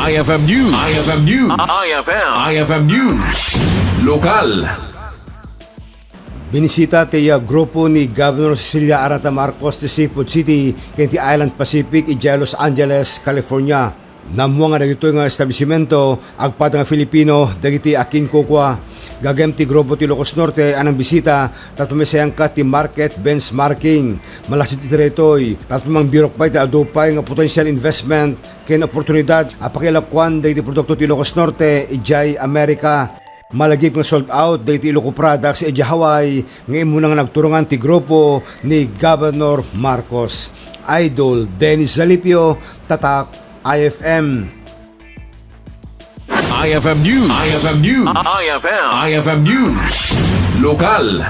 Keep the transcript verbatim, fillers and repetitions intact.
I F M News. I F M News. I F M. I F M News. Lokal. Binisita ti, ah, grupo ni Governor Cecilia Arata Marcos ti Seafood City ken ti Island Pacific idiay Los Angeles, California. Naammuan nga dagitoy nga establisimento agpada nga Filipino dagiti akinkukua. Gagem ti grupo ti Ilocos Norte a nangbisita tapno maisayangka ti market benchmarking. Malaksid iti daytoy tapno mangbirok pay ti adu pay nga potential investment ken oportunidad a pakilakuan dagiti produkto ti Ilocos Norte idiay Amerika. Malagip nga sold out dagiti Iloko products idiay Hawaii nga immuna nga nagturongan ti grupo ni Governor Marcos. Idol Dennis Zalipio, Tatak I F M. I F M News. I F M News. I F M. I F M News. Lokal.